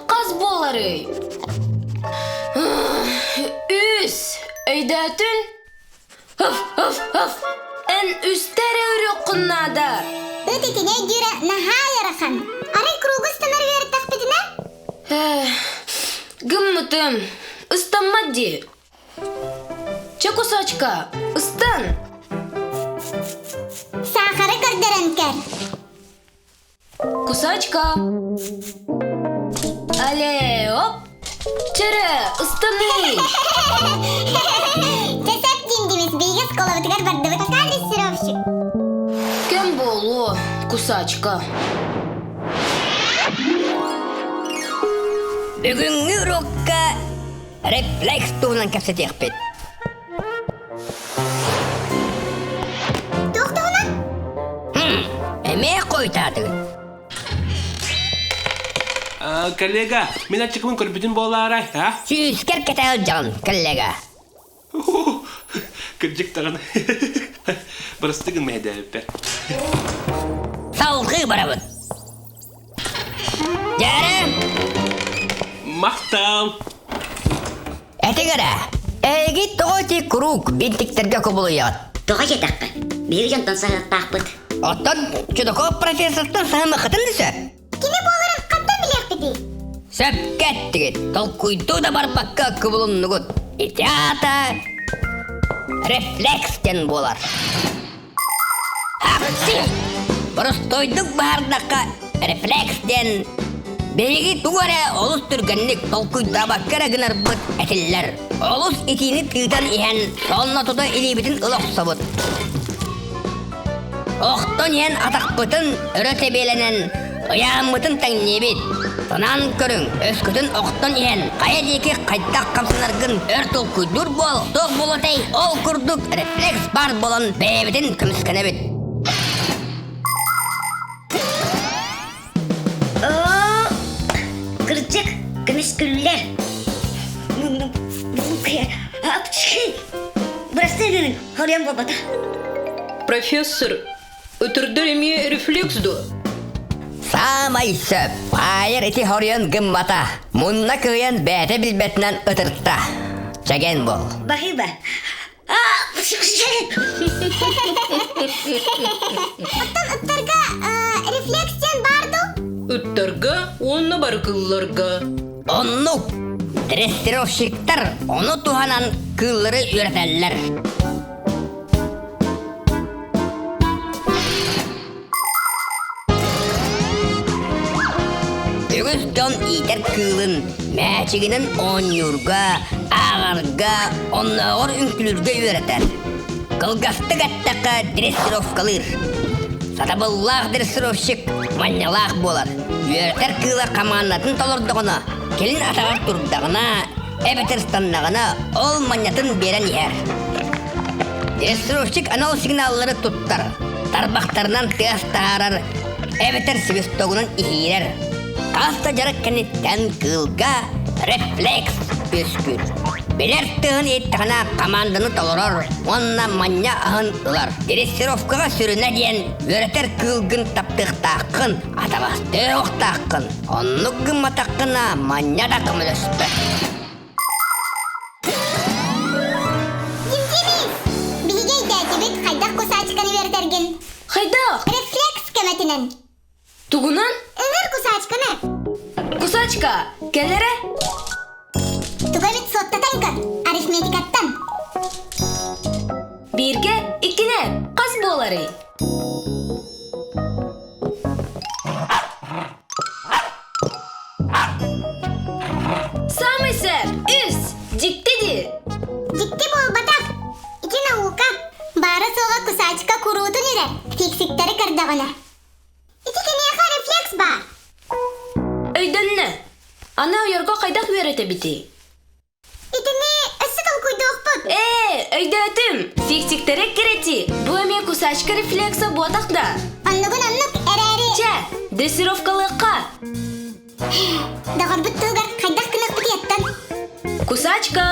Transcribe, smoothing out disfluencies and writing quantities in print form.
Хас буоларый? Үс! Өйдөөтүн? Ыф, ыф, ыф! Эн үстэ эрэ үрүөххүн наада. Ыт итини өйдүүрэ наһаа ыарахан. Арай кругу ыстанар үөрэттэхпитинэ? Гыммытым. Ыстаммат дии. Чэ, кусочка, ыстан! Саахары көрдөрөн көр. Кусачка! Але, оп! Чөрө, ыстаныы! Чэ, сөп диин биһиги оскуолабытыгар бардыбыт. Пока, дрессировщик. Кэм буолуо, кусачка. Бүгүҥҥү урокка рефлекс туһунан кэпсэтиэхпит. Туох туһунан? Эмиэ хойутаатыгыт. Коллега, мин аччыкпын көрбүтүн буолаарай, а? Сүүскэр кэтэһэл дьон, коллега. Кырдьык даҕаны. Бырастыы гын мэһэйдээбиппэр. Салгыы барабыт. Дьээрэ! Махтал! Этиҥ эрэ, эһиги тоҕо ити куруук бинтиктэргэ кубулуйаҕыт? Тоҕо диэтэххэ, биһиги дьонтон саһыахтаахпыт. Оттон Чудаков профессортан саһымаххытын да сөп. Кини буоларын хантан билиэхпитий? Сөпкө эттигит, толкуйдуу да барбакка кубулуннугут. Ити аата рефлекс диэн буолар. Апси! Боростуойдук баһардахха рефлекс диэн биһиги тугу эрэ олус түргэнник толкуйдаабакка эрэ гынарбыт этиллэр. Олус итиини тыытан иһэн сонно тута илиибитин ыла охсобут. Охтон иһэн атахпытын өрө тэбиэлэнэн ыйааммытын тэҥниибит. Санаан көрүҥ, өскөтүн охтон иһэн хайа диэки хайдах хамсанаргын өр толкуйдуур буол, туох буолуотай ол курдук рефлекс баар буолан бэйэбитин көмүскэнэбит. Оо, кырдьык, көмүскүллэр. Бырастыы гыныҥ, хоруйан буолбата. Профессор, Ытырдар эмиэ рефлекс дуо? Саамай сөп. Аайар ити хоруйан гыммата. Мунна кыайан бэйэтэ билбэтинэн ытырта. Чэгэн бол. Баһыыба. Оттон ыттарга рефлекс диэн баар дуу? Ыттарга уонна барыкылларга. Оннук. Дрессировщиктар ону туһанан кыыллары үөрэтэллэр. Үгүс дьон иитэр кыылын мээчигинэн оонньуурга, ааҕарга, оннооҕор үҥкүүлүүргэ үөрэтэр. Кылгастык эттэххэ, дрессировкалыыр. Сатабыллаах дрессировщик манньалаах буолар. Үөрэтэр кыыла хамаандатын толордоҕуна, кэлин атаҕар турдаҕына, эбэтэр ыстаннаҕына, ол манньатын биэрэн иһэр. Дрессировщик анал сигналлары туттар, тарбахтарынан тыас таһаарар эбэтэр свистогунан иһиирэр. Хас да дьарык кэнниттэн кыылга рефлекс үөскүүр. Билэр тыаһын иһиттэҕинэ команданы толорор уонна манньа аһын ылар. Дрессировкаҕа сүрүнэ диэн үөрэтэр кыылгын таптыахтааххын, атаҕастыахтааххын. Оннук гымматаххына манньа да көмөлөспөт. Димдимис! Биһиги өйдөөтүбүт хайдах кусачканы үөрэтэргин. Хайдах? Рефлекс көмөтүнэн. Тугунан? Ыҥыр кусачканы. Кусачка, кэл эрэ. Тугу эбит суоттатан көр, арифметикаттан. Бииргэ, иккинэ, хас буоларый? Саамай сөп, үс, дьикти дии. Дьикти буолбатах. Ити наука. Баара-суоҕа кусачка куруутун үрэр, фиксиктэри көрдөҕүнэ. Ити киниэхэ рефлекс баар. Өйдөннө. Аны ойорго хайдах үөрэтэбитий? Итини өссө толкуйдуохпут. Ээ, өйдөөтүм. Фиксиктэрэ кирэти. Бу эмиэ кусачка рефлекса буотах да. Оннугун оннук эрээри... Чэ, дрессировкалыахха. Доҕорбут туһугар хайдах гыныахпытый оттон? Кусачка!